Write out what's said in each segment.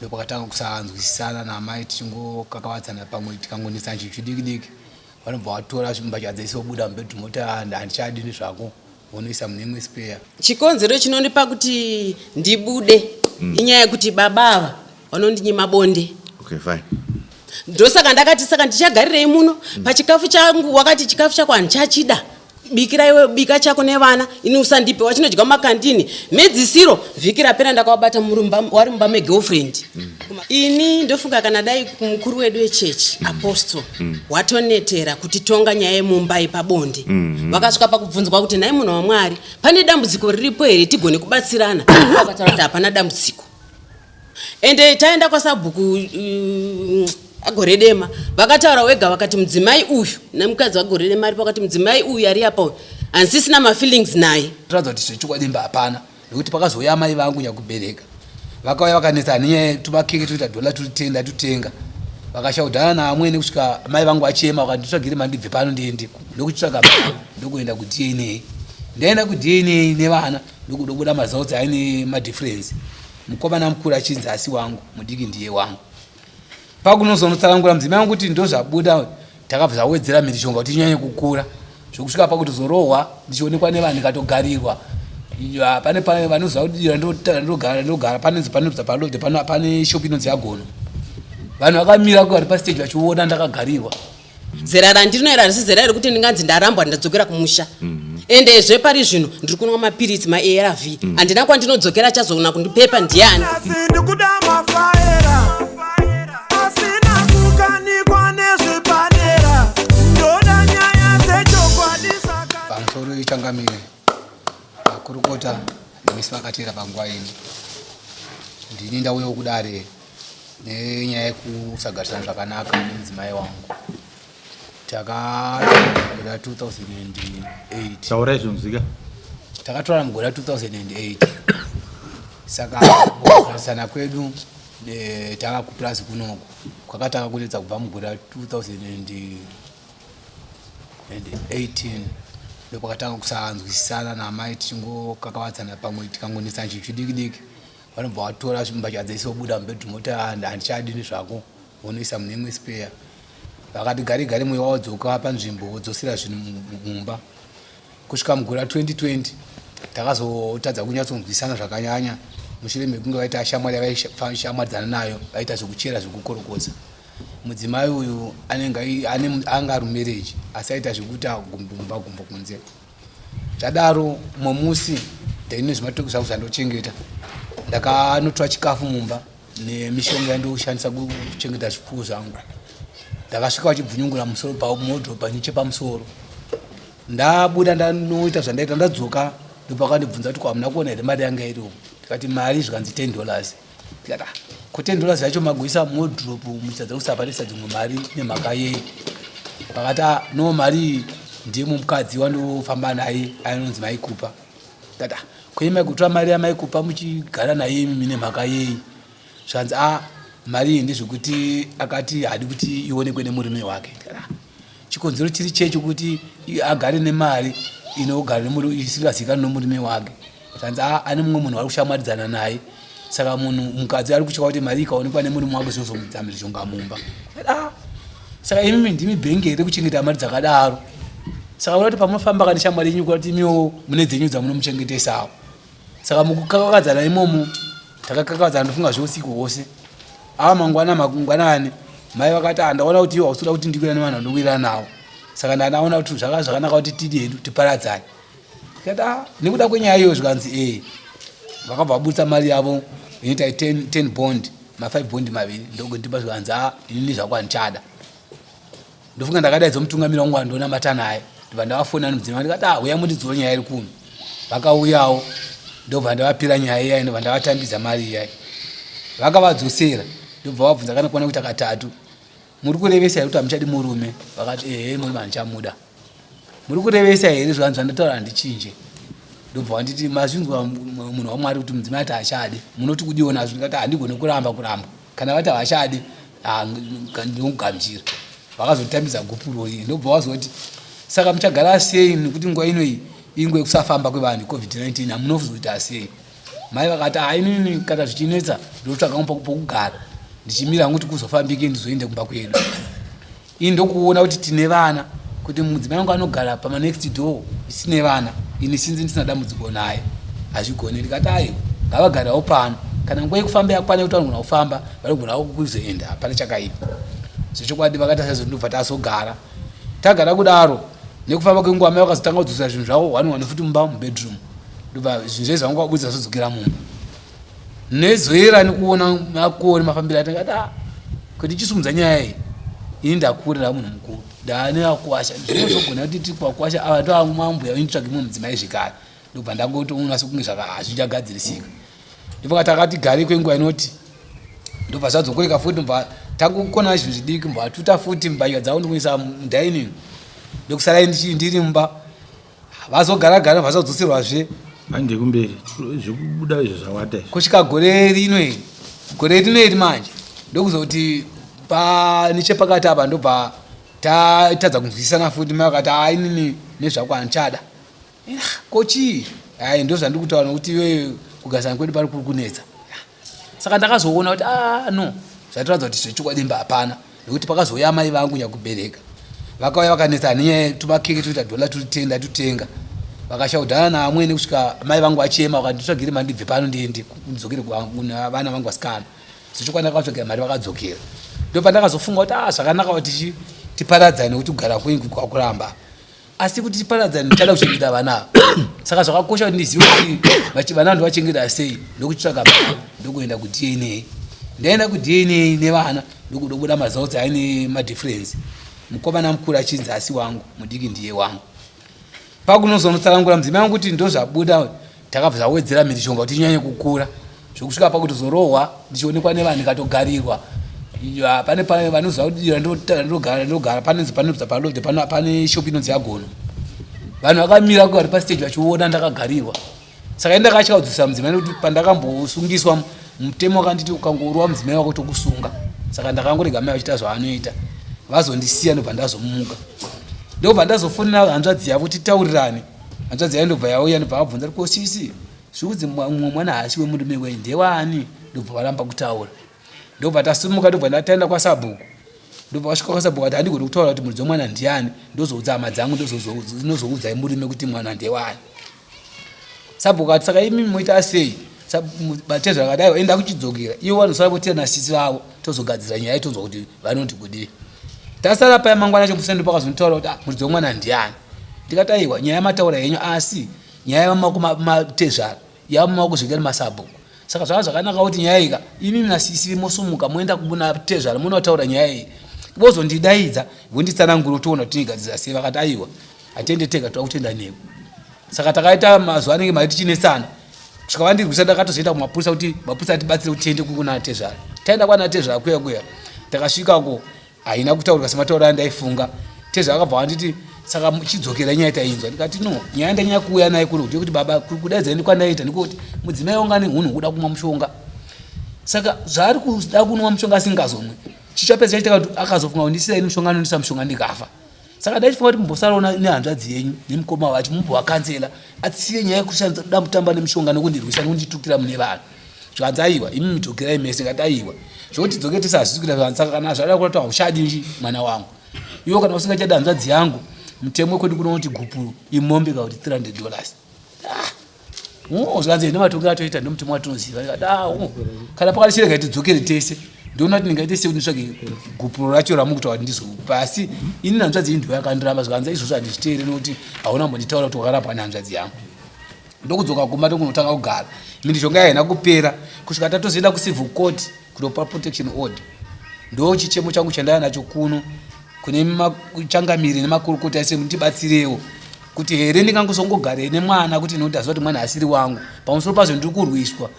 Ndopakatanga kusanzwisisana naamai tichingokakavadzana pamwe tikangonetsana chinhu chidiki diki vanobva vatora mbatya dzese vobuda mubedroom voti handichadi nezvako vonoisa mune imwe spare. Chikonzero chinondipa kuti ndibude inyaya yekuti baba ava vanondinyima bonde. Okay, fine. Ndosaka ndakati saka ndichagarirei muno pachikafu changu, wakati chikafu chako handichachida, bikira iwe, bika chako nevana, ini usandipe, wachinodya mumakandini. Mhedzisiro vhiki rapera ndakavabata wari mumba megirlfriend. Ini ndofunga kana dai mukuru wedu wechechi apostle watonetera kutitonga nyaya yemumba yepabonde, vakasvika pakubvunzwa kuti nhai munhu waMwari, pane dambudziko riripo here tigone kubatsirana? Vakataura kuti hapana dambudziko. Ende taenda kwasabhuku Agore Dema, vakataura wega vakati mudzimai uyu nemukadzi waGore Dema aripo, vakati mudzimai uyu ari apa uyu handisisina mafeelings naye. Toratidza kuti zvechokwadi imba hapana, nekuti pakazouya amai vangu nyakubereka vakauya vakanetsa nenyaya tumakeke tuita dhola turi ten ndatutenga, vakashaudhana naamwene kusvika mai vangu vachema vakati nditsvagire mari ndibve pano ndiende, ndokuchitsvaga mari ndokuenda kuDNA. Ndaenda kuDNA nevana ndokudobuda mazautsi aine madifference, mukomana mukuru achinzi asi wangu, mudiki ndiye wangu. Pakunozonotsanangura mudzimai wangu kuti ndozvabuda, takabva zvawedzera mhirizhonga kuti inyanye kukura zvokusvika pakutozorohwa ndichionekwa nevanhu ndikatogarirwa. Pane pane vanoziva kuti ndogara ndogara panonzi panonzi palodge pane shop inonzi Yagono, vanhu vakamira vari pastage vachiona ndakagarirwa. Zera randino iri harisi zera rekuti ndinganzi ndarambwa ndadzokera kumusha. Endezve pari zvino ndiri kunwa mapiritsi maARV, handina kwandinodzokera, achazoona kundipepa ndiani? Asi ndikuda mafaera asina kukanikwa nezvepadera, ndoda nyaya dzechokwadi saka Pamusoro yechangamire, makurukota nevese vakateera panguva ino, ndini ndauyawo kudare nenyaya yekusagarisana zvakanaka nemudzimai wangu. Takatora mugore ra2008. Taurai zvinonzwika. Takatora mugore ra2008, saka kugarisana kwedu tava kupurazi kunoku kwakatanga kunetsa kubva mugore ra2018. Ndopakatanga kusanzwisisana naamai tichingokakavadzana pamwe tikangonetsana chinhu chidiki diki vanobva vatora mbatya dzese vobuda mubedroom voti handichadi nezvako vonoisa mune imwe spare. Vakati gare gare mweya wadzoka panzvimbo vodzosera zvinhu mumba. Kusvika mugore ra2020 takazotadza kunyatsonzwisana zvakanyanya mushure mekunge vaita shamwari yavaishamwaridzana nayo, vaita zvekuchera zvekukorokoza. Mudzimai uyu anenge anga ari mumereji asi aita zvekuita gumbo mumba gumbo kunze. Zvadaro mumwe musi ndaine zvimatoki zvangu zvandochengeta, ndakanotora chikafu mumba nemishonga yandoshandisa kuchengeta zvipfuwo zvangu. Ndakasvika vachibvunyungura musoro pamodropa nechepamusoro. Ndabuda ndanoita zvandaita, ndadzoka ndopakandibvunza kuti kwamuna kuona here mari yanga iri umu, ndikati mari, zvikanzi $10. Ndikati ah, ko $10 yacho magoisa modrop muchitadza kusaparisa dzimwe mari nemhaka yei? Vakati ah, no, mari iyi ndiye mukadzi wandofamba naye anonzi Maikupa. Ndikati ah, ko maikutora mari yaMaikupa muchigara naye imimi nemhaka yei? Zvanzi ah, mari iyi ndezvekuti akati haadi kuti ionekwe nemurume wake. Ndikati ah, chikonzero chiri checho kuti agare nemari inogara isingazivikanwi nomurume wake? Zvanzi a ane mumwe munhu wari kushamwaridzana naye, saka munhu mukadzi ari kutya kuti mari ikaonekwa nemurume wake zvinozomudzamira mhirizhonga mumba. Ah, saka imimi ndimi bhengi here kuchengeta mari dzakadaro? Saka uda kuti pamunofamba kana shamwari yenyu kuti imiwo mune dzenyu dzamunomuchengetesawo. Saka mukukakakadzana imomo takakakadzana ndofunga zveusiku hwose. Ava mangwana mangwanani mai vakati ah, ndaona kuti iwe hausi kuda kuti ndikwira nevanhu vandokwirana navo, saka ndanaona kuti zvaka zvakanaka kuti tidi hedu tiparadzane. Ndikati ah, nekuda kwenyaya iyoyo? Zvikanzi ee. Vakabva vabudisa mari yavo inoita 10 bond, ma5 bond maviri, ndokundipa. Zvikanzi ah, inini zvako handichada. Ndofunga ndakadaidza mutungamiri wangu wandonamata naye, ndobva ndavafonera nemudzimai, ndikati ah, uya mundidzore nyaya iri kuno. Vakauyawo, ndobva ndavapira nyaya iyai, ndobva ndavatambidza mari iyai, vakavadzosera. Ndobva vabvunza kana kuona kuita katatu, muri kurevesa here kuti hamuchadi murume? Vakati ehe, murume handichamuda. Muri kurevesa here? Zvanzi zvandataura handichinje. Ndobva vanditi mazvinzwa munhu waMwari kuti mudzimai ati haachadi, munoti kudiwo nazvo? Ndikati handigone kuramba kuramba, kana vati havachadi ndinokugamuchira. Vakazotambidza gupuro iyi, ndobva vazoti saka muchagara sei, nekuti nguva ino iyi inguva yekusafamba kwevanhu, COVID-19, hamunozoita sei? Mai vakati ah, inini kana zvichinetsa ndotsvaga pokugara ndichimira hangu kuti kuzofambike ndizoende kumba kwedu. Ini ndokuona kuti tine vana kuti mudzimai wangu anogara pamanext door isine vana ini sinzi ndisina dambudziko naye hazvigoni ndikati aiwa ngavagarawo pano kana nguva yekufamba yakwana yekuti vanogona kufamba vanogona kuzoenda hapana chakaipa zvechokwadi vakaita saizvo ndobva tazogara tagara kudaro nekufamba kwenguva mai vakazotanga kudzosera zvinhu zvavo one one futi mumba mubedroom ndobva zvinhu zvese zvanga vabudisa zvodzokera mumba nezoera nekuona makore mafambiro aita ndikati ah kuti ndichisumudza nyaya iyi ini ndakurira munhu mukuru ndaane vakwasha zvinozogona kuti tiri kuvakwasha ava ndoamambuya inditsvage mumwe mudzimai zvekare ndobva ndangotoona sekunge zvaka hazvichagadzirisika ndobva takati gare kwenguva inoti ndobva zvadzokoreka futi ndobva tangokona zvinhu zvidiki mbva tuta futi mbatya dzavo ndikuisa mudining ndokusara ndiri mumba vazogara gara vazodzoserwazve hande kumberi zvekubuda izvo zvawata izvo kusvika gore rino iri gore rino iri manje ndokuzoti nechepakati apa ndobva tatadza kunzwisisana futi mai vakati haa inini nezvako handichada ko chii hai ndozvandiri kutaura nokuti iwewe kugarisana kwedu pari kuri kunetsa saka ndakazoona kuti ah no zvatoratidza kuti zvechokwadi imba hapana nekuti pakazouya amai vangu nyakubereka vakauya vakanetsa nenyaya tumakeke tuita dhola turi tenda tutenga vakashaudhana naamwene kusvika mai vangu vachema vakati nditsvagire mari ndibve pano ndiende ndidzokere kuna vana vangu vasikana zvechokwadi ndakavatsvagira mari vakadzokera ndopandakazofunga kuti ah zvakanaka kuti tiparadzane nekuti kugara kwenyu kwakuramba asi kuti tiparadzane ndichada kuchengeta vana ava saka zvakakosha kuti ndizive kuti vana ndovachengeta sei ndokutsvaga mari ndokuenda kudna ndaenda kudna nevana ndokudobuda mazautsi aine madifference mukomana mukuru achinzi asi wangu mudiki ndiye wangu pakunozonotsanangura mudzimai wangu kuti ndozvabuda takabva zvawedzera mhirizhonga kuti inyanye kukura zvokusvika pakutozorohwa ndichionekwa nevanhu ndikatogarirwa pane pane vanoziva kuti ndogara ndogara panonzi panobva palodge pane shop inonzi yagono vanhu vakamira vari pastage vachiona ndakagarirwa saka ini ndakatya kudzosera mudzimai nekuti pandakambosungiswa mutemo wakanditi ukangorova mudzimai wako tokusunga saka ndakangorega mai vachiita zvaanoita vazondisiya ndobva ndazomuka ndobva ndazofonera hanzvadzi yavo titaurirane hanzvadzi yayo ndobva yauya ndobva vabvunza ko sisi zvikunzi mumwe mwana haasi wemurume wenyu ndewaani ndobva varamba kutaura ndobva tasimuka ndobva ndataenda kwasabhuku ndobva vasvika kwasabhuku ati handigoni kutaura kuti muridzi wemwana ndiani ndozoudza hama dzangu ndozoudzai murume kuti mwana ndewani sabhuku ati saka imi moita sei batezvo akadai enda kuchidzokera ivo vanosara votira nasisi vavo tozogadzira nyaya tonzwa kuti vanoti kudii tasara paya mangwana acho musendo pakazonitaura kuti ah, muridzi wemwana ndiani ndikati aiwa nyaya mataura henyu asi nyaya yamako matezvara yamako zvekera masabhuku saka zvava zvakanaka kuti nyaya ika imi nasisi mosumuka moenda kuna tezvara munotaura nyaya iyi vozondidaidza vonditsanangura toona kuti tinigadzira sei vakati aiwa hatiende tega toda kutenda newe saka takaita mazuva anenge mari tichinetsana kusvika vandirwisa ndakatozoenda kumapurisa kuti mapurisa atibatsire kuti tiende kuna tezvara taenda kwana tezvara kuya kuya takasvikako haina kutaurika sematauro andaifunga tezvara akabva vanditi saka chidzokera nyaya tainzwa ndikati no nyaya ndanyanya kuuya naye kuno kuti baba kudaidza ndi kwandaita ndikuti mudzimai wanga ane hunhu hwekuda kumwa mushonga saka zvaari kuda kunwa mushonga asingazomwe chichapedza chaitika kuti akazofunga kundisiya ini mushonga anondisa mushonga ndikafa saka ndaichifunga kuti mumbosaraona nehanzvadzi yenyu nemukoma wacho mumbovakanzela atsiye nyaya yekushandisa mutamba nemishonga nekundirwisa nekunditukira mune vanhu zvikanzi aiwa imi midzokerai mese ngati aiwa zvokuti dzoke tese hazvisi kuita zvikanzi saka kana zvada kurata hauchadi mwana wangu iwo kana usingachadi hanzvadzi yangu mutemo wekwedu kunoti gupuro imombe ka kuti 300 dollars ah. Oh, zvikanzi nematongero atoita ndomutemo watinoziva ndikati ah, oh. Kana pakati chirega tidzokere tese ndoona kuti ndingaite sei kuti nditsvage gupuro racho ramukutaura kuti ndizopa asi ini hanzvadzi iyi ndiyo yakandiramba zvikanzi izvozvo handizviteere nokuti hauna mbonditaura kuti wakarapwa nehanzvadzi yangu ndokudzoka kumba ndokunotanga kugara mhirizhonga yahaina kupera kusvika tatozoenda kucivil court kunopa protection order ndo chichemo changu chandaya nacho kuno kune machangamire nemakurukota ese mundibatsirewo kuti here ndingangozongogare nemwana kuti nokuti aziva kuti mwana asiri wangu pamusoro pazvo ndiri kurwiswa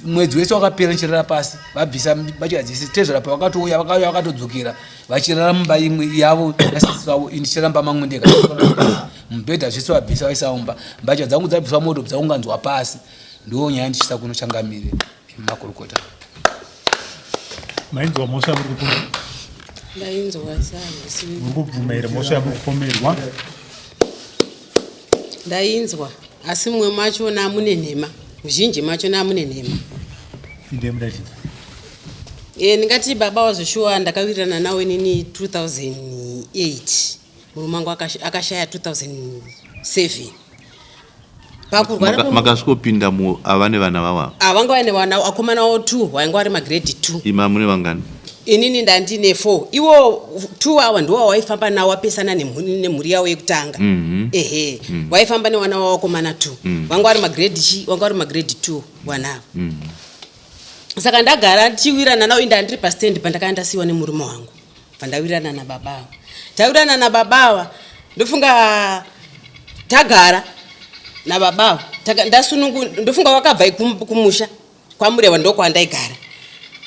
mwedzi wese wakapera ndichirara pasi vabvisa mbatya dzese tezvara pavakatouya vakauya vakatodzokera vachirara mumba imwe yavo nasisi vavo ini ndichirara mumba mangu ndega mubhedha zvese vabvisa vaisa mumba mbatya dzangu dzabviswa moto dzaunganzwa pasi ndo nyaya ndichisa kuno changamire makurukota Mainzwa mhosva yamuri kupomerwa? Ndainzwa sandisi. Muri kubvuma here mhosva yamuri kupomerwa? Ndainzwa asi mumwe machona mune nhema. Muzhinji macho namune nhema. Inde muratidza. E, ndingati baba wazveshuwa ndakawirirana nawo inini 2008 murume wangu akashaya 2007 pakurwara. Makasvikopinda mu ava nevana vavo ava? Ah, vanga vaine vana akomana wo 2 vainge vari magrade 2. Ima mune vangani? Inini ndandine 4, iwo 2 awa ndiwo waifamba nawo wapesana nemhuri yavo yekutanga. Ehe, waifamba nevana wavo vakomana 2. Vanga vari magrade chi, vanga vari magrade 2 vanavo. Saka ndagara ndichiwirana nawo, inda ndiri pastand pandakanga ndasiyiwa nemurume wangu, pandawirirana nababa ava, tawirirana nababa ava, ndofunga tagara nababa ava, ndasunungu, ndofunga wakabva kumusha kwaMurewa, ndokwandaigara,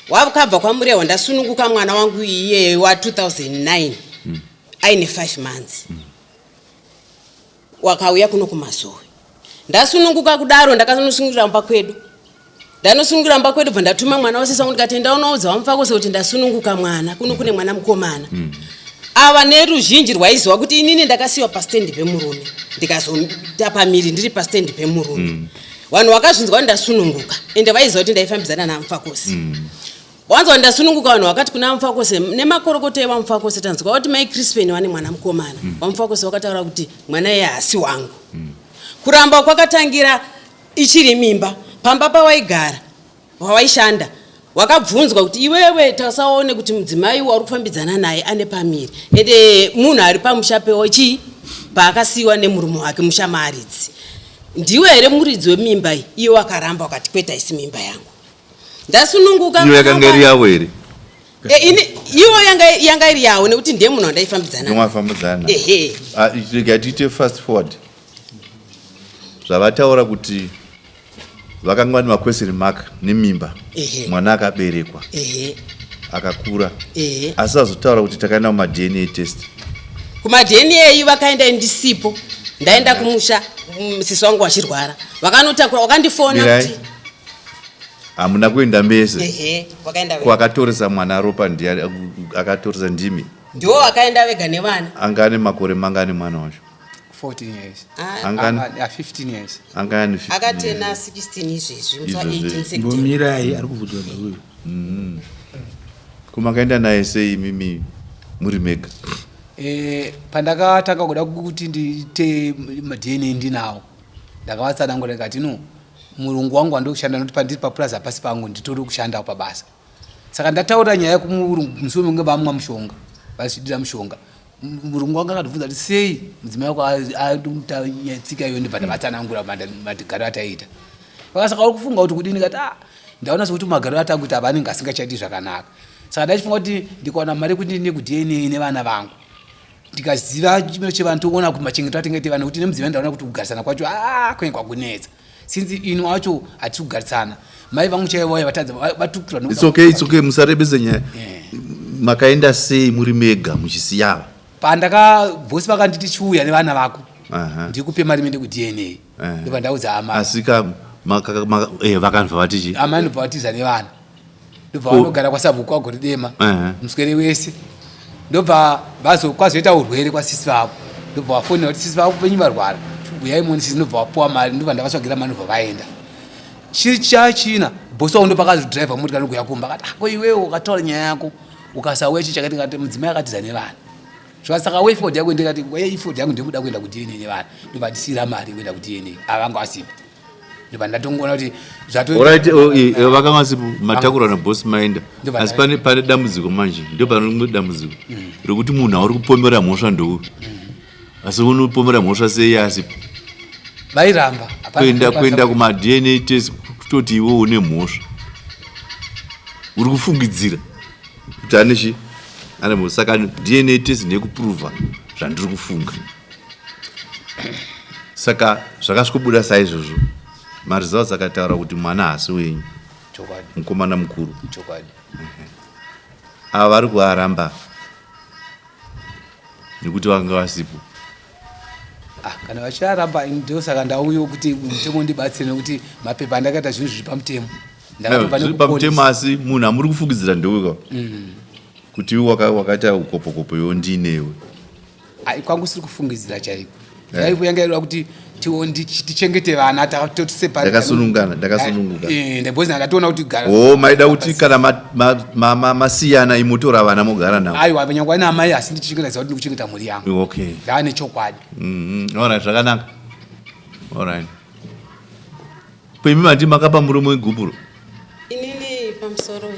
wakabva kwaMurewa, ndasununguka mwana wangu iyeye wa2009 aine 5 months. Wakauya kuno kuMazowe, ndasununguka kudaro, ndakanosunungurira mumba kwedu. Ndanosunungura mumba kwedu, bva ndatuma mwana wasisi wangu, ndikati ndaunoudza wamufakose kuti ndasununguka mwana, kuno kune mwana mukomana. Ava neruzhinji rwaiziva kuti inini ndakasiyiwa pastendi pemurume, ndikazota pamiri ndiri pastendi pemurume. Vanhu vakazvinzwa kuti ndasununguka, ende vaiziva kuti ndaifambidzana naMufakosi. Wanzwa kuti ndasununguka, vanhu vakati kuna Mufakose nemakorokota evaMufakose, tanzwa kuti mai Crispin vane mwana mukomana. VaMufakose vakataura kuti mwana iye haasi wangu. Kuramba kwakatangira ichiri mimba. Pamba pawaigara, wawaishanda, wakabvunzwa kuti iwewe tasaone kuti mudzimai wauri kufambidzana naye ane pamiri, ende munhu ari pamusha pewo chii, paakasiyiwa nemurume wake musha maaridzi, ndiwe here muridzi wemimba iyi? Iye wakaramba, wakati kwete, haisi mimba yangu, ndasununguka. Iyo yakanga iri yavo here? E, iwo yanga iri yawo nekuti ndiye munhu wandaifambidzana naye. Ndomafambidzana. Ehe. Ah, rega tiite fast forward. Zvavataura kuti vakanga vane maquestion mark nemimba. Mwana akaberekwa, akakura, asi azotaura kuti takaenda kumaDNA test. KumaDNA vakaenda ndisipo, ndaenda kumusha, sisi wangu wachirwara, vakanotakura, wakandifona. Mirai. Kuti Hamuna kuenda mese? Ehe, vakaenda vega. Kwakatoresa mwana ropa ndiani? Akatoresa ndimi? Ndiwo vakaenda vega nevana. Anga ane makore mangani mwana wacho? 14 years. Ah, Angani? Ah, 15 years. Anga ane 15 akatena years. 16 izvezvi musi wa Izvezvi. 18 September. Mbomirai, ari kubvunzwa neuyu. Ko makaenda naye sei imimi muri mega? Pandakatanga kuda kuti ndiite maDNA ndinawo, ndakavatsanangura, ndikati no, murungu wangu wandikushanda, nokuti pandiri papurazi hapasi pangu, nditori kushandawo pabasa. Saka ndataura nyaya kumurungu musi wemunge vamwa mushonga, vachidira mushonga, murungu wangu akatibvunza kuti sei mudzimai wako aita tsika iyo. Ndibva ndavatsanangura matigaro ataiita. Saka uri kufunga kuti kudini? Kati ah, ndaona sekuti magaro atakuita apa anenge asingachaiti zvakanaka. Saka ndachifunga kuti ndikawana mari yekuti ndine kuDNA nevana vangu, ndikaziva chimiro chevanhu, toona kuti machengeto atingaite vana, kuti nemudzimai ndaona kuti kugarisana kwacho a kunenge kwakunetsa, since ini wacho hatisi kugarisana, mai vangu chaivo vauya vatadza vatukirwa It's okay, it's okay, musarebese nyaya. Makaenda sei muri mega muchisiya? Pandaka bhosi vakanditi chiuya nevana vako, ndikupe mari mende kuDNA. Ndobva ndaudza ama. Asi ka vakanzwa vati chi? Amai ndobva vatiza nevana, ndobva vanogara kwasabhuku kwaGoridema. Muswere wese, ndobva kwazoita urwere kwasisi vavo, ndobva vafonera kuti sisi vavo penyu varwara, uyai muone sisi. Ndobva vapuwa mari, ndobva ndavatsvagira mari, ndobva vaenda. Chiri chachina bhosi wangu ndopakazodhiraivha motikari kuya kumba, akati, "Ah, ko iwewe wakataura nyaya yako ukasauya, chii chakati?" Ngati mudzimai akatiza nevana. Saka way forward yako? Ndikati way forward yangu ndikuda kuenda kuDNA nevana. Ndobva ndisiyira mari kuenda kuDNA, avanga vasipo, ndobva ndatongoona kuti zvato. Alright, oh, vakanga vasipo, matakura nabhosi maenda. Ndobva Asi pane dambudziko manje, ndo pane rimwe dambudziko rekuti munhu auri kupomera mhosva ndouyu, asi unopomera mhosva sei asipo? Vairamba. Kuenda kumaDNA test kutoti iwe une mhosva, uri kufungidzira kuti ane chi, ane mhosva. Saka DNA test ndeyekupruvha zvandiri kufunga. Saka zvakasvikobuda saizvozvo, maresults akataura kuti mwana haasi wenyu. Chokwadi. Mukomana mukuru. Chokwadi. Ava vari kuaramba nekuti vanga vasipo. Ah, kana vachiaramba, ndosaka ndauyo kuti mutemo ndibatsire, nekuti mapepa andakaita, zvinhu zviri pamutemo. Ndakatobva Zviri nekupolice. pamutemo, asi munhu amuri kufungidzira ndeuka kuti iwe wakaita ukopokopo, iwo ndinewe. Ai, kwangu siri kufungidzira chaiko. Yaivo yanga ireva kuti Tichengete vana totiseparate. Ndakasunungana, ndakasununguka. Eh, because ndatoona kuti gara. Oh, maida kuti kana masiyana imotora vana mogara navo. Aiwa, nyangwe ana amai asi ndichichengeta ziva kuti ndikuchengeta mhuri yangu. Okay. Ndaane chokwadi. Alright, zvakanaka. Alright. Kwemi mati makapa murume wegupuro. Inini pamusoro.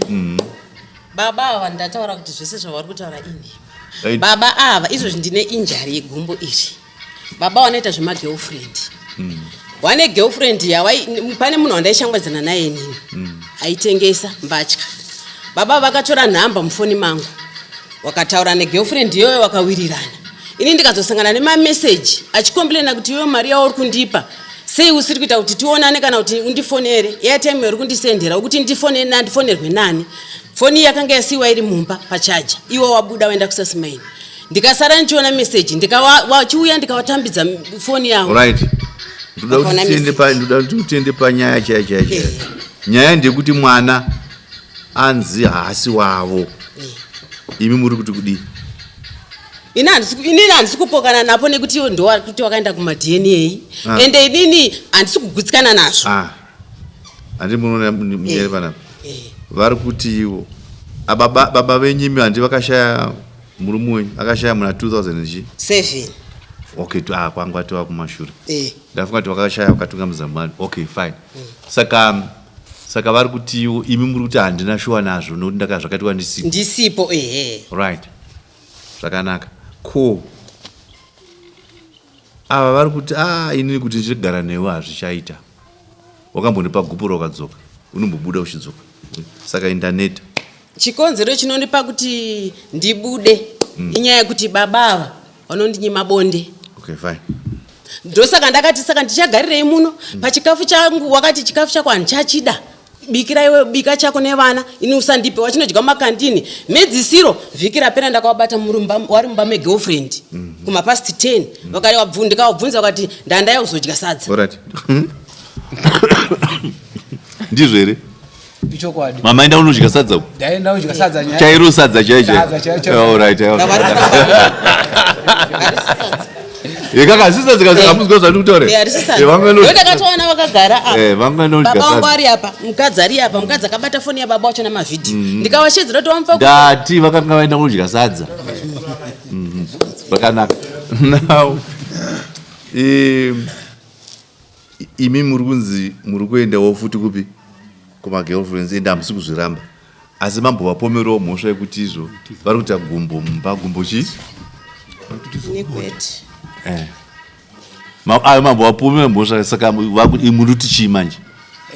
Baba ava ndataura kuti zvese zvavari kutaura ini. Baba ava izvozvi ndine injari yegumbo iri. Baba vanoita zvemagirlfriend. Wane girlfriend yawai pane munhu wandaishangwadzana naye inini. Aitengesa mbatya. Baba vakatora nhamba mufoni mangu. Wakataura negirlfriend iyoyo wakawirirana. Ini ndikazosangana nemameseji achikomplaina kuti iwe mari yauri kundipa sei usiri kuita kuti tionane kana kuti undifonere airtime yauri kundisendera ukuti ndifonere ndifonerwe nani. Foni yakanga yasiiwa iri mumba pachaja, iwe wabuda waenda kusasimaini. Ndikasara ndichiona meseji ndikawachiuya ndikawatambidza foni yavo. Right. Ndoda kuti tiende pa ndoda kuti tiende panyaya chaya chaya chaya. Nyaya ndeyekuti mwana anzi haasi wavo. Imi muri kuti kudii? Inini handisi kupokana napo nekuti iwo ndo kuti wakaenda kumaDNA. Ende inini handisi kugutsikana nazvo. Handi munoona munyere panapa. Vari kuti ivo baba venyu imi handi vakashaya murume wenyu akashaya muna 2007. Okay, kwangu atova kumashure. Ndafunga kuti vakashaya vakatungamidza mari. Okay, fine. Saka vari kuti ivo imi muri kuti handina shuwa nazvo nokuti ndaka zvakaitwa ndisipo. Ndisipo ehe. Right. Zvakanaka. Ko ava vari kuti inini kuti ndichigara newe hazvichaita. Wakambondipa gupuro ukadzoka. Unombobuda uchidzoka. Saka indaneta. Chikonzero chinondipa kuti ndibude inyaya yekuti baba ava vanondinyima bonde. Okay, fine. Ndosaka ndakati saka ndichagarirei muno pachikafu changu wakati chikafu chako handichachida. Bikira iwe bika chako nevana ini usandipe wachinodya mumakandini. Mhedzisiro vhiki rapera ndakavabata wari mumba megirlfriend kuma past 10 ndikavabvunza vakati ndandaya kuzodya sadza. Alright. Ndizvo here? Ichokwadi. Mama enda unodya sadza uko? Ndaenda unodya sadza nyaya. Chairo sadza chaicho. Sadza chaicho. Alright. Kaka sisa dzikazi hamuzwa zvandiri kutaura. Ndakatoona vakagara apa. Baba vangu ari apa, mukadzi ari apa, mukadzi akabata foni yababa wacho namavhidhiyo. Ndikavashedzera kuti vamupa ndati vakanga vaenda kunodya sadza. Zvakanaka. Now imi muri kunzi muri kuendawo futi kupi kumagirlfriends ende hamusi kuzviramba. Asi mambovapomerawo mhosva yekuti izvo vari kuita gumbo mumba gumbo chii? Nekwete. Ayo mambovapomera mhosva saka muri kuti chii manje?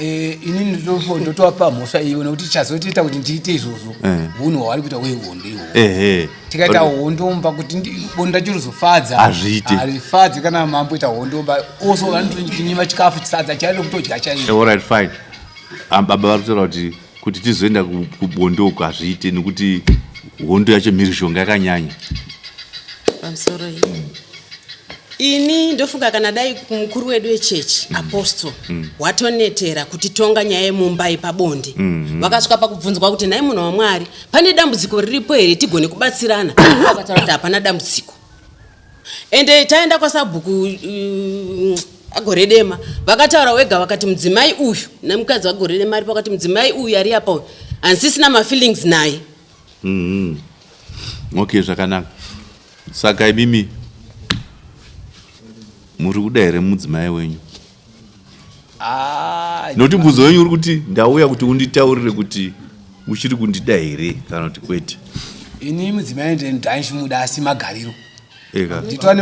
Inini ndotovapa mhosva iyo nekuti chazotiita kuti ndiite izvozvo hunhu hwavari kuita hwehondo ihwohwo. Tikaita hondo mumba kuti bonde racho rizofadza. Hazviite. Harifadzi kana mamboita hondo mumba. Also vanotinyima chikafu sadza chairo kutodya chairo. Alright, fine. Baba vari kutaura kuti tizoenda kubondo uko hazviite nekuti hondo yacho mhirizhonga yakanyanya. Pamusoro iyi. Ini ndofunga kana dai mukuru wedu wechechi Apostle watonetera kuti tonga nyaya yemumba ipabonde. Vakasvika pakubvunzwa kuti nhai munhu waMwari pane dambudziko riripo here tigone kubatsirana. Vakataura kuti hapana dambudziko. Ende taenda kwasabhuku Agoredema vakataura wega vakati mudzimai uyu nemukadzi waGoredema aripo vakati mudzimai uyu ari apa uyu handisisina mafeelings naye. Okay, zvakanaka. Saka imimi muri kuda here mudzimai wenyu? Nokuti mubvunzo wenyu uri kuti ndauya kuti unditaurire kuti uchiri kundida here kana kuti kwete. Ini mudzimai ndandichimuda asi magariro. Ndotova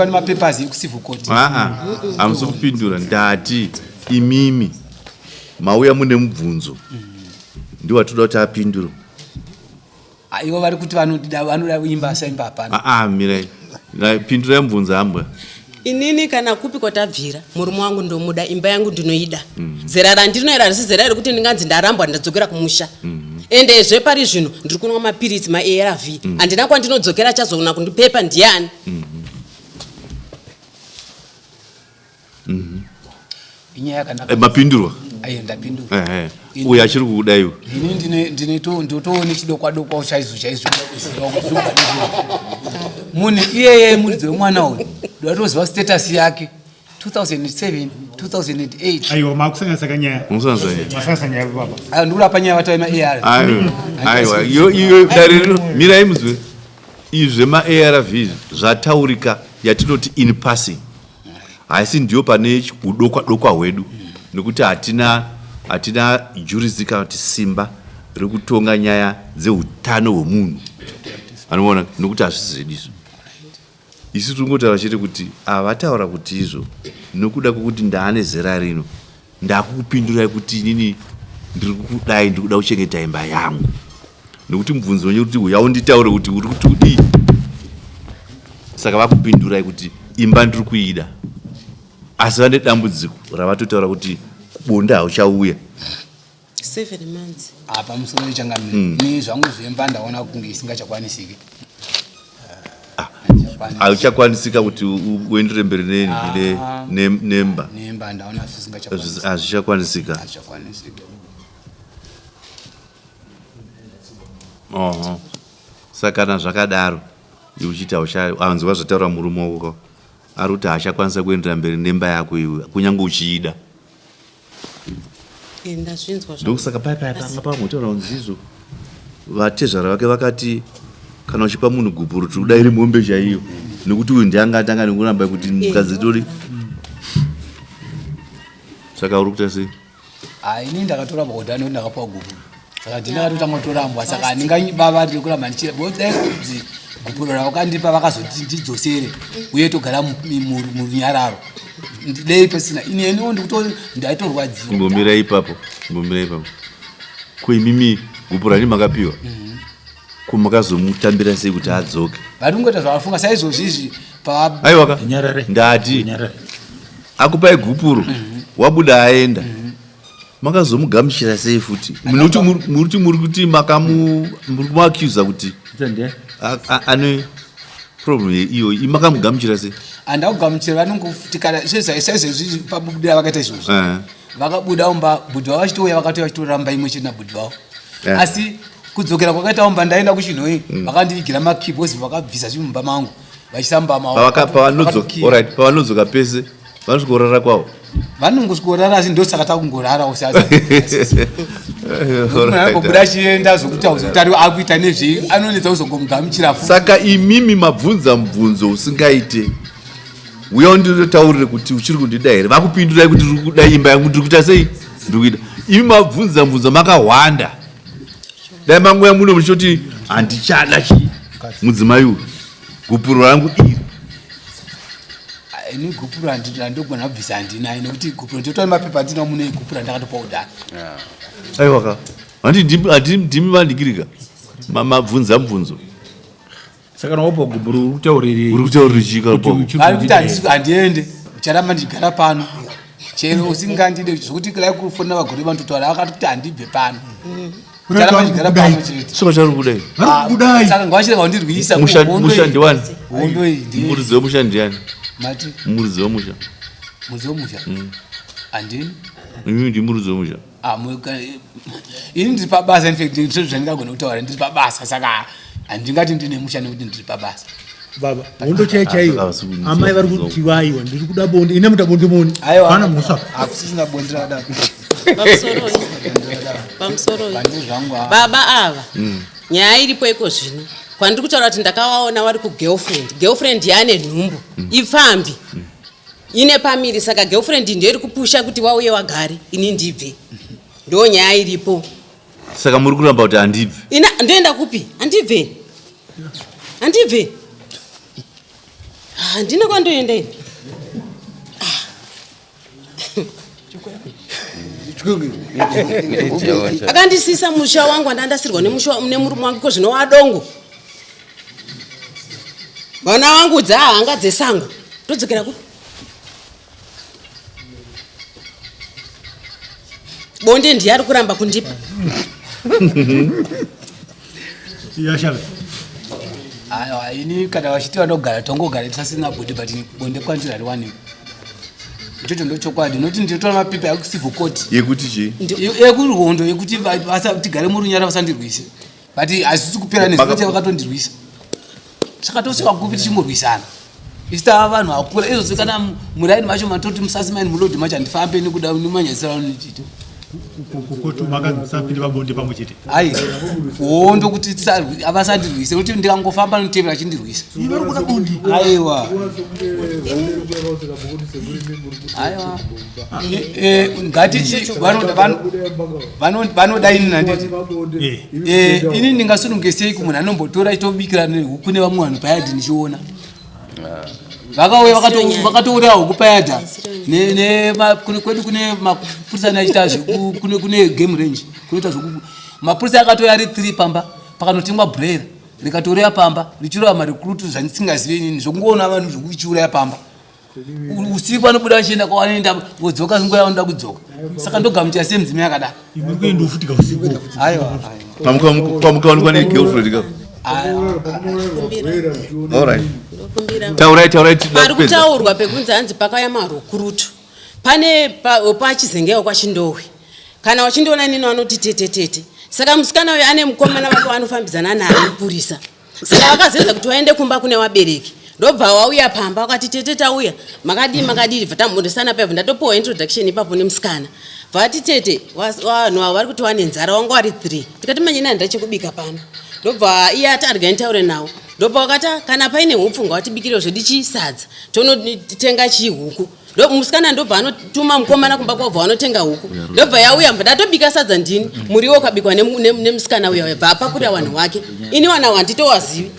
nemapapers ekucivil court. Hamusi kupindura. Ndati imimi mauya mune mubvunzo ndiwatoda kuti apindure. Ivo vari kuti vanoda imba saimba hapana. Mirai. Pindurai mubvunzo hambwa. Inini kana kupi kwatabvira murume wangu ndomuda, imba yangu ndinoida. Zera randinoera harisi zera rekuti ndinganzi ndarambwa ndadzokera kumusha. Ende zvepari zvino ndiri kunwa mapiritsi maARV. Handina kwandinodzokera achazoona kundipepa ndiani. Inyaya yakanaka. Mapindurwa? Aiyo, ndapindurwa. Uyu achiri kukuda iwe. Ini ndine ndotoone chidokwa dokwa chaizvo chaizvo. Munhu iyeye muridzi wemwana uyu ndatoziva status yake 2007 2008. Aiwa, makusanganisa kanyaya. Musanganisa nyaya. Masanganisa nyaya baba. Ayo ndikurapa nyaya vatava maAR. Aiwa, aiwa, iyo iyo dare rino mirai muzwe. Izvi zvemaARV izvi zvataurika yatinoti in passing. Haisi ndiyo pane udokwa dokwa hwedu nekuti hatina hatina jurisdiction kana kuti simba rekutonga nyaya dzeutano hwemunhu. Anoona nekuti hazvisi zvedu izvo. Isu tiri kungotaura chete kuti avataura kuti izvo nokuda kwekuti ndaane zera rino ndakukupindurai kuti inini ndiri kukudai, ndiri kuda kuchengeta imba yangu. Nekuti mubvunzo wenyu kuti uya unditaure kuti uri kuti kudii. Saka vakupindurai kuti imba ndiri kuida. Asi vane dambudziko ravatotaura kuti bonde hauchauya. 7 months. Apa musoro wechangamire, ini zvangu zvemba ndaona kunge isingachakwanisiki. Hauchakwanisika kuti uendere mberi nemba. Nemba ndaona zvisingachakwanisiki. Hazvichakwanisika. Hazvichakwanisiki. Oho. Saka kana zvakadaro iwe uchiti anzwa zvataura murume wako ari kuti haachakwanisa kuendera mberi nemba yako iwe kunyange uchiida. Ndazvinzwa zvangu. Ndokusaka paya paya panga pambotaura kunzi izvo vatezvara vake vakati kana uchipa munhu gupuro tiri kuda iri mombe chaiyo nekuti uyu ndiye anga atanga nekuramba kuti mukadzi tori. Saka uri kuita sei? Ah, ini ndakatora bhodha nekuti ndakapiwa gupuro. Saka ndini ndakatotanga kutorambwa, saka handingabavariri kuramba ndichira. Because dai kunzi gupuro ravakandipa vakazoti ndidzosere uye togara murunyararo. Dei pasina. Ini eniwo ndaitorwadziwa. Imbomira ipapo, imbomira ipapo. Ko imimi gupuro rani makapiwa? Ko makazomutambira sei kuti adzoke? Vari kungoita zvavafunga saizvozvi izvi pa Aiwa ka. Nyarare. Ndati. Nyarare. Akupai gupuro, wabuda aenda. Makazomugamuchira sei futi? Munoti muri muri kuti makamu muri kumuaccusa kuti Ita ndiye. ane problem iyo iyi makamugamuchira sei? Handakugamuchira, vanongofuti kana saizvezvi pabudira vakaita izvozvo. Vakabuda umba bhudhi vavo vachitouya, vakatouya vachitoramba imwe chete nabhudhi vavo. Asi kudzokera kwakaita umba ndaenda kuChinhoyi, vakandivigira makey vakabvisa zvinhu mumba mangu vachiisa mumba mavo. Pavanodzoka, alright, pavanodzoka pese vanosvikorara kwavo. Vanongosvikorara, asi ndosaka takungorarawo. Munhu achienda zvokuti auzotari akuita nezvei, anonetsa kuzongomugamuchira futi. Saka imimi mabvunza mubvunzo usingaite. Uya undinotaurire kuti uchiri kundida here? Vakupindurai kuti ndiri kuda imba yangu, ndiri kuita sei? Ndiri kuida. Imi mabvunza mubvunzo makahwanda. Dai manguya muno muchitoti handichada chi mudzimai uyu. Gupuro rangu iri. Ini gupuro handogona kubvisa, handina, nekuti gupuro ndinotora mapepa andinawo muno egupuro andakatopa kudhara. Aiwa ka. Handi ndimi vandikirika. Mabvunza mubvunzo. Saka kana wabva gupuro uri kutauriri. Uri kutauriri chii kana Kuti wabva? uchiri Ari kuti kundida here? handiende, ucharamba ndichigara pano chero usingandide, zvokuti lai kufonera vagore vanototaura vakati handibve pano, ucharamba ndichigara pano chete. Saka chauri kudai. Vari kudai. Saka ngavachirega kundirwisa. Musha ndiwani? Hondo iyi ndiye Muridzi wemusha ndiani? Mati? Muridzi wemusha. Mudzi wemusha handini. Imimi ndi muridzi wemusha. Ah, ini ndiri pabasa, in fact ndizvo zvandingagona kutaura, ndiri pabasa, saka handingati ndine musha nekuti ndiri pabasa. Baba, hondo chaiyo chaiyo. Havasi kunzwa. Amai vari kuti vaiwa ndiri kuda bonde, ine muta bonde moni. Aiwa, Hapana mhosva. Hakusisina bonde rakadaro. Pamusoroi. Pamusoroi. Bandiri zvangu ah. Baba ava, nyaya iripo iko zvino kwandiri kutaura kuti ndakavaona vari kugirlfriend, girlfriend yaane nhumbu, ipfambi ine pamiri, saka girlfriend ndiyo iri kupusha kuti wauye wagare, ini ndibve. Ndo nyaya iripo. Saka muri kuramba kuti handibve. Ina ndoenda kupi? Handibve, handibve, handina kwandoenda ini. Akandisisa musha wangu andandasirwa nemusha nemurume wangu, iko zvino wadongo, vana vangu dzahanga dzesango, ndodzokera kupi? Bonde ndiye ari kuramba kundipa. Yashabe. Aiwa, ini kana vachiti vanogara tongogara tisasina bonde, but bonde kwandiri hariwanikwi, ichocho ndo chokwadi, nokuti ndinotora mapepa ekucivil court. Yekuti chii? Ekuhondo yekuti tigare murunyara, vasandirwise, but hazvisi kupera nezvekuti vakatondirwisa. Saka tosvika kupi tichingorwisana? Isu tava vanhu vakura izvozvi kana muraini macho matoti musasimaini mulodhi macho handifambe nekuda nemanyadzisiro anotiita. Kukoti makanzi musapinde pabonde pamwe chete. Ai, hondo kuti avasandirwise nekuti ndikangofamba anotevera achindirwisa. Iwe uri kuda bonde. Aiwa. Aiwa. Ngatichi vanoda ini nanditi. Ini ndingasununge sei kumunhu anombotora achitobikira huku nevamwe vanhu payadhi ndichiona. Vakauya vakatouraya huku payadha. Kwedu kune mapurisa anoita zveku kune game range kunoita zveku mapurisa akatouya ari 3 pamba pakanotengwa braille rikatouraya pamba richirova marecruit zvandisingazive inini zvokungoona vanhu zvekuchiuraya pamba. Usiku vanobuda vachienda kwavanoenda vodzoka nguva yavanoda kudzoka. Saka ndogamuchira sei mudzimai akadaro? Imwe kuenda ufutika usiku. Aiwa, aiwa. Pamukawanikwa negirlfriend ka? All right. Taurai, taurai tinoda Pari kupedza. kutaurwa pekunzi hanzi pakauya marukurutu. Pane pachizengewa kwaChindowe. Kana wachindiona inini vanoti tete tete. Saka musikana uyu ane mukomana wake waanofambidzana naye mupurisa. Saka vakazeza kuti vaende kumba kune vabereki. Ndobva wauya pamba vakati tete tauya. Makadii makadii bva tambondisana paipo ndatopiwa introduction ipapo nemusikana. Vati tete vanhu ava vari kuti vane nzara wanga wari 3. Tikati manje ini handina chekubika pano. Ndobva iye ati arega nditaure nawo. Ndobva wakati kana paine hupfu ngawatibikire zvedu chisadza. Tonotenga chihuku. Ndo musikana ndobva anotuma mukomana kumba kwabva vanotenga huku. Ndobva yauya mba ndatobika sadza ndini. Muriwo ukabikwa nemusikana uya uya. Bva apakurira vanhu wake. Ini wana handitowazivi.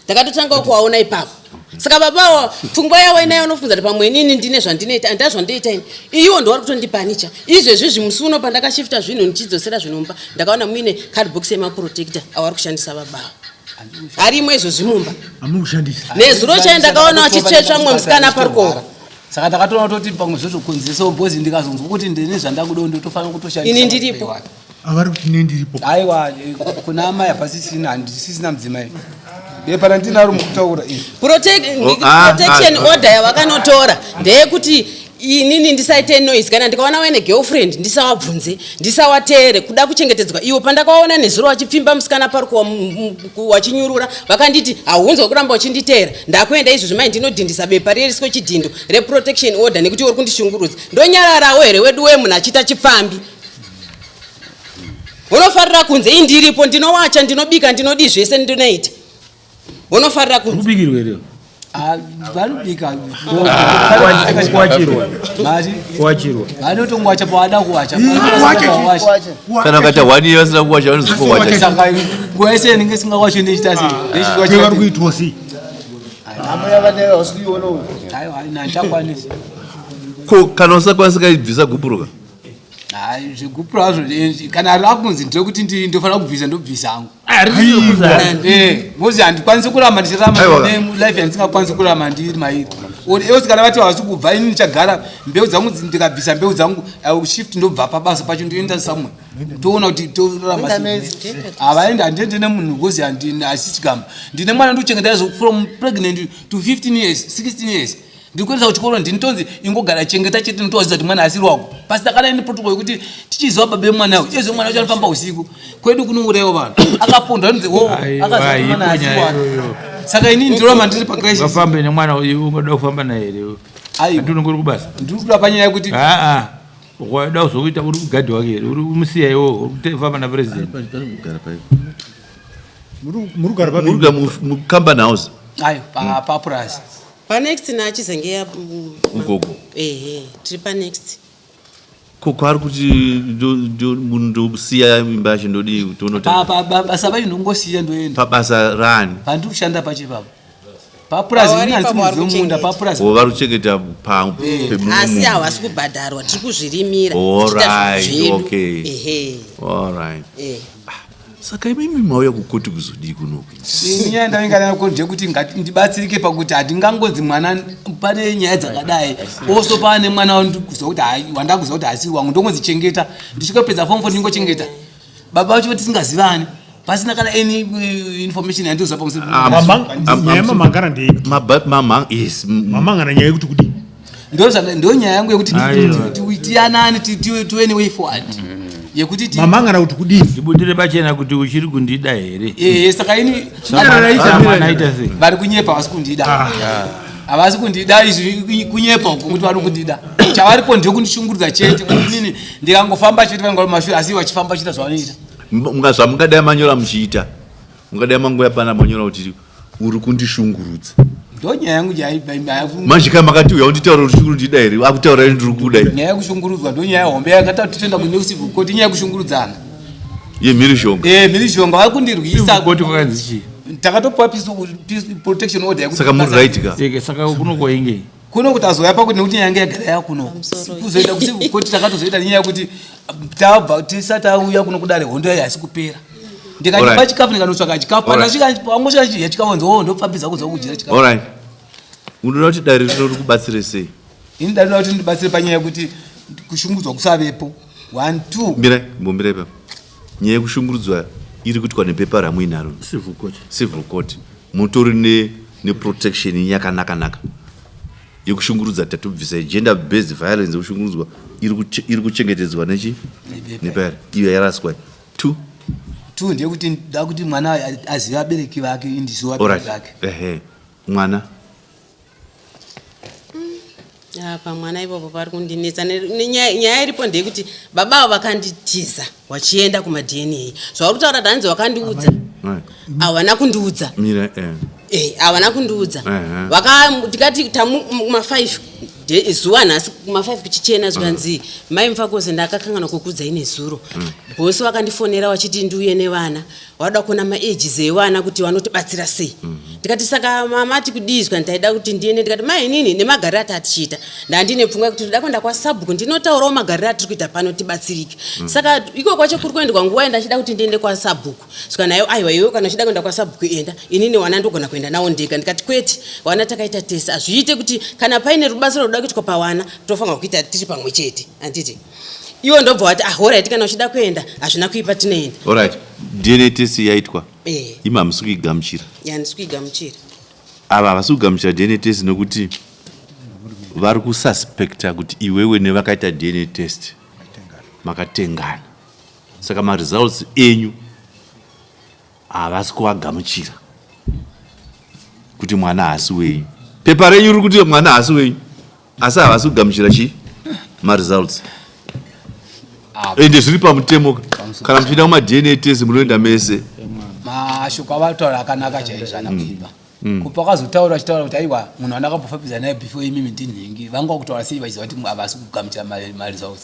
Ndakatotanga kuwaona ipapo. Saka baba wa pfungwa yavo inayo unofunza kuti pamwe inini ndine zvandinoita, handina zvandinoita ini. Iwo ndo vari kutondipanicha. Izvezvi izvi musi uno pandakashifta zvinhu ndichidzosera zvinhu mumba, ndakaona muine cardbox yemaprotector avari kushandisa baba ava. Arimo izvozvi mumba. Amuri kushandisa. Nezuro chai ndakaona vachitsvetsva mumwe musikana parukova. Saka ndakatoona kutoti pamwe zvotokonzeresa because ndikazonzwa kuti ndine zvandakuda ndotofanira kutoshandisa. Ini ndiripo. Avari kuti ne ndiripo. Aiwa, kuna amai hapasisina, handisisina mudzimai. Bepa randinaro mukutaura iri. Protection order yavakanotora ndeyekuti inini ndisaite noise, kana ndikaona vaine girlfriend ndisawabvunze, ndisawateere, kuda kuchengetedzwa. Iwo pandakaona nezuro vachipfimba musikana parikuwa wachinyurura, vakanditi haunzwa kuramba uchinditeera, ndakuenda izvozvi mai ndinodhindisa bepa riye risiko chidhindo reprotection order nekuti uri kundishungurudza. Ndonyararawo here wedu we munhu achiita chipfambi? Unofarira kunze, ini ndiripo, ndinowacha, ndinobika, ndinodii zvese ndinoita. Unofarira kunze. Kubikirwa here? Vanobika. Kuwachirwa. Mari? Kuwachirwa. Vanotongowacha pavada kuwacha. Kana ukaita 1 year vasina kuwacha vanozokuwacha. Saka nguva yese inenge isingawachi ndechiita sei? Ndechiwacha. Vari kuitwa sei? Ambuya vane vasi kuiona uyu. Aiwa, handakwanisi. Ko kana usakwanisa kaibvisa gupuro ka? Hayi, zvegupuro hazvo, kana rakunzi ndekuti ndofanira kubvisa, ndobvisa hangu. Mozi handikwanisi kuramba ndichiramba life yandisingakwanisi kuramba ndiri mairi. Else kana vati havasi kubva, ini ndichagara mbeu dzangu, ndikabvisa mbeu dzangu, I will shift, ndobva pabasa pacho ndoenda somewhere. Toona kuti torarama sei. Havaendi, handiende nemunhu because hasi chigamba. Ndine mwana ndikuchengeta izvo from pregnant to 15 years, 16 years. Ndikuendesa kuchikoro ndinitonzi ingogara chengeta chete, ndinotoziva kuti mwana asiri wako. Pasina kana ini protocol yekuti tichiziva baba vemwana uyu. Iyezve mwana wacho anofamba usiku. Kwedu kunourayiwa vanhu. Akapondwa anonzi wo, akaziva kuti mwana asiri wake. Saka inini ndinoramba ndiri pa crisis. Ungafambe nemwana uyu, ungada kufamba naye here? Aiwa. Handiti unenge uri kubasa? Ndiri kuda panyaya yekuti Aa, wada kuzokuita uri kugadhi wake here? Uri kumusiya iwewe, uri kufamba na president. Muri kugara papi? Muri kugara mu company house. Ayo, pa purazi. Pa next nachizengeya, Ukoko. Ehe, tiri pa next. Ko kwaari kuti munhu ndosiya imba yacho ndodii kuti unotanga? Basa pacho ndongosiya ndoenda. Pabasa rani? Pandiri kushanda pacho ipapo. Papurazi Pavari ini handisi ipapo vari muridzi wemunda, kuchengeta. papurazi. O, vari kuchengeta pemumwe Asi munhu. havasi kubhadharwa, tiri kuzvirimira. All Tichiita right, zvedu. okay. Ehe. All right. Saka imimi mauya kukoti kuzodii kunoku? Ini nyaya ndainga nayo koti ndeyekuti ndibatsirike pakuti handingangozi mwana pane nyaya dzakadai. Also pane mwana wandikuziva kuti hai, wandakuziva kuti haasi wangu, ndongozichengeta. Ndichikapedza form 4 ndingochengeta. Baba vacho tisingazivani. Pasina kana any information yandinoziva pamusoro Nyaya yemamhangana ndeipi? Yes. Mamhangana nyaya yekuti kudii? Ndo nyaya yangu yekuti Aiwa. tiyanane, tiwe ne way forward. Yekuti ti Mamangana kuti kudii? Ndibudire pachena kuti uchiri kundida here? Ehe, saka ini Saka mwana aita sei? Vari kunyepa, havasi kundida. Havasi kundida, izvi kunyepa uko kuti vari kundida. Chavaripo ndekundishungurudza chete, kuti inini ndikangofamba chete vanenge vari mumashure, asi ivo vachifamba vachiita zvavanoita. Zvamungadai manyora muchiita, mungadai manguya pana manyora kuti uri kundishungurudza. Ndo nyaya yangu. Manje kana makati uya unditaura kuti kundida here, akutaura ndiri kuda. Nyaya yekushungurudzwa ndo nyaya hombe yakata titoenda kune civil court, inyaya yekushungurudzana. Yemhirizhonga. Mhirizhonga, vari kundirwisa. Court kwakanzi chii? Takatopiwa peace protection order yekuti Saka muri right ka? Saka kuno kwaingei? Kuno kuti azoya pakuti nekuti nyaya yange yagara yakuno. Kuzoenda kucivil court takatozoita nenyaya yekuti tabva tisati tauya kuno kudare, hondo yayo haisi kupera. Ndikatipa chikafu, ndikanotsvaka chikafu, pandasvika wangosvika chidya chikafu, nzi o ndopfambidza kudza kudya chikafu. Alright, unoda kuti dare rino rikubatsire sei? Ini ndinoda kuti ndibatsire panyaya yekuti kushungurudzwa kusavepo, one, two. Mirai, mbomirai ipapo. Nyaya yekushungurudzwa iri kuitwa nepepa ramuinaro. Civil court. Civil court mutori neprotection yakanaka-naka yekushungurudza. Tatobvisa gender based violence yekushungurudzwa, iri kuchengetedzwa nechi Nepepa. Nepepa iyo yaraswa. Two. Two ndeyekuti nda kuti mwana azive abereki vake, indizive abereki Alright. vake. Ehe, mwana. Apa mwana ipapo pari kundinetsa. Nyaya iripo ndeyekuti baba avo vakanditiza vachienda kumaDNA. Zvauri kutaura tanzi wakandiudza, havana kundiudza. Mira. Havana kundiudza. Tikati tamu kuma5 zuva nhasi, kuma5 kuchichena, zvikanzi, "Mai Mufakoze, ndakakanganwa kukuudzai nezuro. Bhosi vakandifonera vachiti ndiuye nevana, vanoda kuona maages evana kuti vanotibatsira sei." Ndikati, "Saka mamati kudii?" Zvikanzi, "Taida kuti ndiende." Ndikati, "Mai, inini nemagariro atatichiita ndandine pfungwa yekuti ndoda kuenda kwasabhuku ndinotaurawo magariro atiri kuita pano tibatsirike. Saka iko kwacho kuri kuendwa nguva yandachida kuti ndiende kwasabhuku." Saka nayo, "Aiwa, iwe kana uchida kuenda kwasabhuku enda, inini wana ndogona kuenda nawo ndega." Ndikati, "Kwete, wana takaita tese, hazviite kuti kana paine rubatsiro ruda kuitwa pawana tofanira kuita tiri pamwe chete, handiti?" Iwo ndobva wati, "Ah, alright, kana uchida kuenda hazvina kuipa, tinoenda." Alright, DNA test yaitwa. Eh. Imi hamusi kuigamuchira. Handisi kuigamuchira. Ava havasi kugamuchira DNA test nekuti vari kususpecta kuti iwewe nevakaita DNA test makatengana, saka maresults enyu havasi kuvagamuchira kuti mwana haasi wenyu. Pepa renyu riri kuti mwana haasi wenyu, asi havasi kugamuchira chi maresults. Ende zviri pamutemo, kana muchienda kumaDNA test munoenda mese. Mashoko avataura akanaka chaizvo, ana kuipa. Kupa akazotaura achitaura kuti aiwa, munhu andakambofambidza naye before imimi ndinhingi, vanga kutaura sei vachiziva kuti havasi kugamuchira maresults?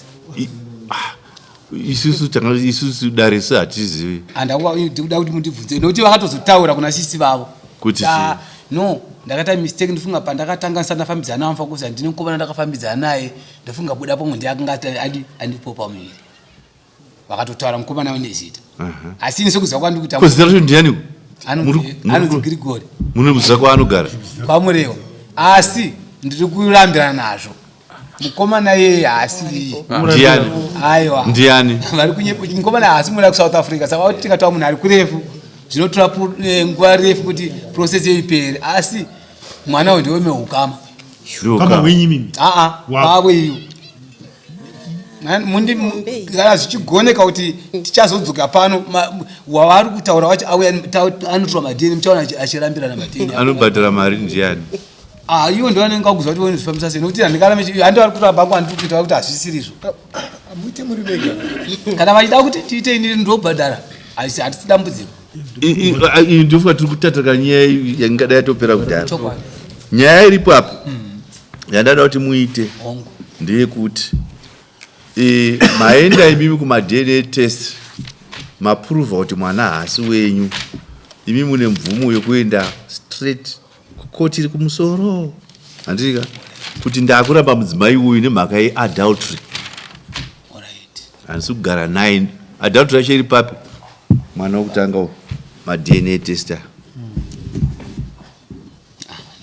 Isusu tanga isusu dare se hatizivi. Ndikuda kuti mundibvunze nokuti vakatozotaura kuna sisi vavo. Kuti No, ndakaita mistake. Ndifunga pandakatanga ndisati ndafambidzana navo Mufakosi, handine mukomana ndakafambidzana naye. Ndofunga buda pamwe ndiye akanga andipo pamuviri. Vakatotaura mukomana nezita, asi ini sekuziva kwandiri kuita Ko zita racho ndiani? Anonzi Grigori. Mune kuziva kwaanogara? Kwamurewa, asi ndiri kurambirana nazvo. Mukomana yeye haasi iye. Ndiani? Aiwa. Ndiani? Vari kunyepa. Mukomana haasi muda kuSouth Africa, saka kuti tikataura munhu ari kurefu zvinotora nguva refu kuti process yeipere, asi mwana uyu ndewe mehukama. Kama wenyu mimi? Aa. Wavo. Wavo iyo. Kana zvichigoneka kuti tichazodzoka pano, wavari kutaura wacho auya, anotora maDNA, muchaona achirambirana maDNA. Anobhadhara mari ndiani? Ah, iwo ndo anenge akuziva kuti vonozvifambisa sei, nokuti handikarame handi vari kutora bhangu, handiri kuita kuti hazvisirizvo. Muite muri vega. Kana vachida kuti tiite, inini ndobhadhara, haisi hatisi dambudziko. Ndofunga tiri kutataka nyaya yangadai yatopera kudhara. Chokwadi. Nyaya iripo apa yandada kuti muite Hongu. ndeyekuti maenda imimi kumaDNA test, maprova kuti mwana haasi wenyu. Imi mune mvumo yekuenda straight kukoti iri kumusoro, handika, kuti ndakuramba mudzimai uyu nemhaka yeadultery. Alright. Handisi kugara naye. Adultery yacho iri papi? Mwana wekutanga uyu, maDNA tester.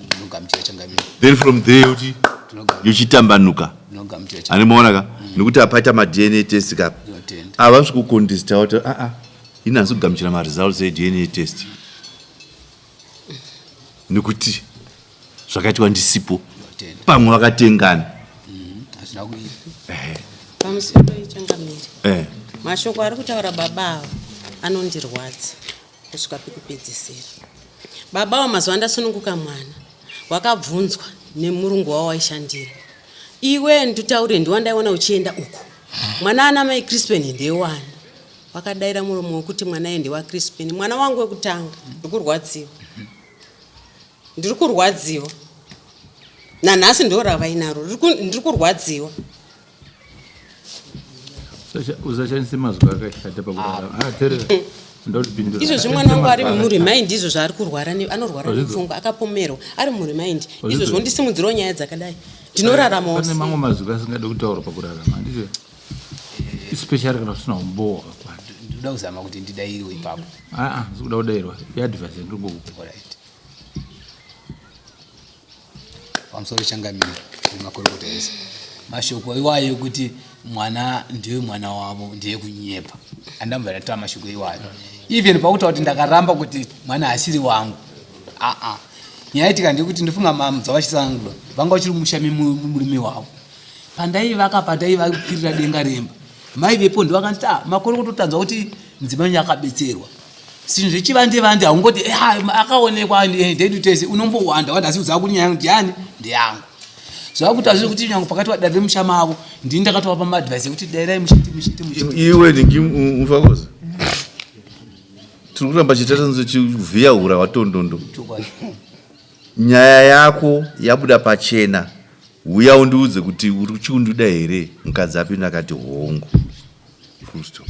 Ndinogamuchira, changamire. Then from there yoti yochitambanuka. Ndinogamuchira. Ani maona ka, nekuti apaita maDNA test kapa. Ndinotenda. Havasi kucontesta kuti aa, ini handisi kugamuchira maresults eDNA test nekuti zvakaitwa ndisipo. Ndinotenda. Pamwe vakatengana. Hazvina kuipa. Pamusoro, changamire. Mashoko ari kutaura baba ava anondirwadza kusvika pekupedzisira. Baba ava mazuva andasununguka mwana wakabvunzwa nemurungu wavo waishandira. Iwe nditaure ndiwandaiona uchienda uku. Mwana ana mai Crispin ndewani? Wakadaira muromo wekuti mwana iye ndewaCrispin. Mwana wangu wekutanga. Ndiri kurwadziwa. Ndiri kurwadziwa. Nanhasi ndoravainaro. Ndiri kurwadziwa. Usashandise mazwi akashata pakurarama. Ah, teerera. Ndakupindura. Izvozvi mwana wangu ari murimind izvo zvaari kurwara anorwara nepfungwa akapomerwa ari murimind izvozvo ondisimudzirawo nyaya dzakadai ndinoraramawo Pane mamwe mazwi asingade kutaurwa pakurarama handiti? Especially kana usina umbowo hwakakwana. Ndinoda kuzama kuti ndidairwe ipapo. Aa, ndikuda kudairwa. Iadvice yandiri kungokupa. Alright. Pamusoro changamire nemakorokota ese. Mashoko iwayo ekuti mwana ndiye mwana wavo ndiye kunyepa. Andambva ndataura mashoko iwayo. Even pakutaura kuti ndakaramba kuti mwana asiri wangu. Aa. Nyaya itika ndeyekuti ndofunga mamudza vachisangura vanga vachiri mumusha memurume wavo. Pandaivaka pandaivapfirira denga remba mai vepo ndovakanditi ah, makore kutotanzwa kuti mudzimai wenyu akabetserwa zvinhu zvechivande vande haungoti eh, akaonekwa eh, ndedu tese unombowanda wanda asi uziva kuti nyaya ndiyani ndeyangu zvakuti hazviri kuti nyange pakati vadare remusha mavo ndini ndakatovapa maadvice ekuti dairai muchiti muchiti muchiti iwe ndingi mufakozi tiri kuramba chitatanzo chivhiya hura hwatondondo Nyaya yako yabuda pachena huya undiudze kuti uri kuchiundida here mukadzi apinda akati hongu full stop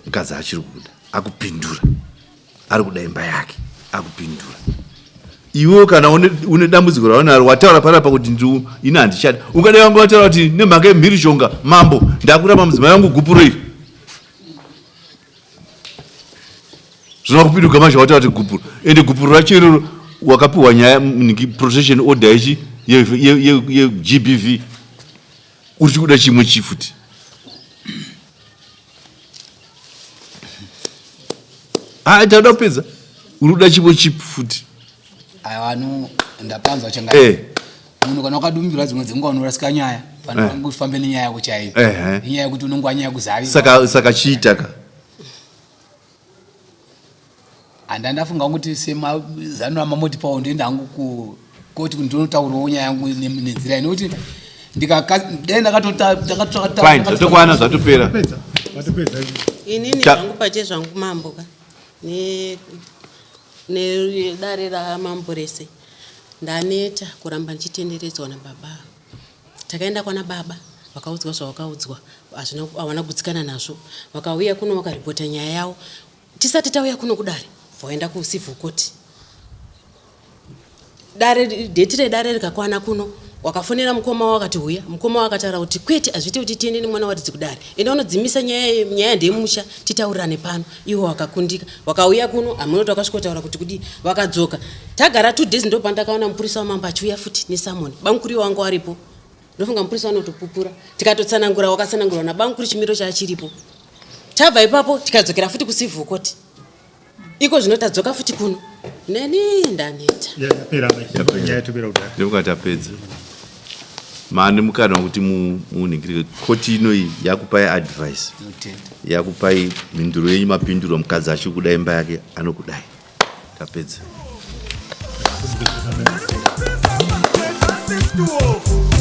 mukadzi achiri kuda akupindura ari kuda imba yake akupindura iwewo kana une dambudziko raunaro wataura panapa kuti ini handichada ungadai wanga wataura kuti nemhaka yemhirizhonga mambo ndakuramba mudzimai wangu gupuro iri Zvino kupinduka manje wataura kuti gupuro ende gupuro racho iroro wakapiwa nyaya niki protection order yechi yeGBV uri chikuda chimwe chifuti haa tauda kupedza uri kuda chimwe chipi futi aiwa no ndapanzwa changa eh. Munhu kana wakadumbirwa dzimwe dzenguva unorasika nyaya panofambe eh. nenyaya yako chaiyo inyaya yekuti unonge wanyaya kuzavi saka saka chiita ka handa ndafunga kuti semazano amamotipawo ndoenda hangu kukoti kuti ndinotaurawo nyaya yangu nenzira inokuti dai ndakatotakwana zvatopera inini zvangu pache zvangu mambo ka nedare ramambo rese Ndaneta kuramba ndichitenderedzwa nababa. Takaenda kwana baba vakaudzwa zvavakaudzwa hazvina havana kugutsikana nazvo. Vakauya kuno vakaripota nyaya yavo. Tisati tauya kuno kudare vaenda kucivil court. Dare date redare rikakwana kuno wakafonera mukoma wavo akati huya. Mukoma wavo akataura kuti kwete hazviite kuti tiende nemwana waridzi kudare. Enda unodzimisa nyaya nyaya ndeyemusha titaurirane pano. Iwo wakakundika. Wakauya kuno hameno kuti wakasvikotaura kuti kudii. Vakadzoka. Tagara 2 days ndopandakaona mupurisa wamambo achiuya futi nesummon. Bamukuru wangu aripo. Ndofunga mupurisa anotopupura. Tikatotsanangura wakatsanangurwa nabamukuru chimiro chaachiripo. Tabva ipapo tikadzokera futi kucivil court. Iko zvino tadzoka futi kuno. Neni ndaneta. Yapera mai. Nyaya yatopera kudhara. Ndokuti tapedza. Mane mukana wekuti munhingirike koti inoyi yakupai advice. Yakupai mhinduro yenyu mapinduro mukadzi achiri kuda imba yake anokudai. Tapedza. Justice to all.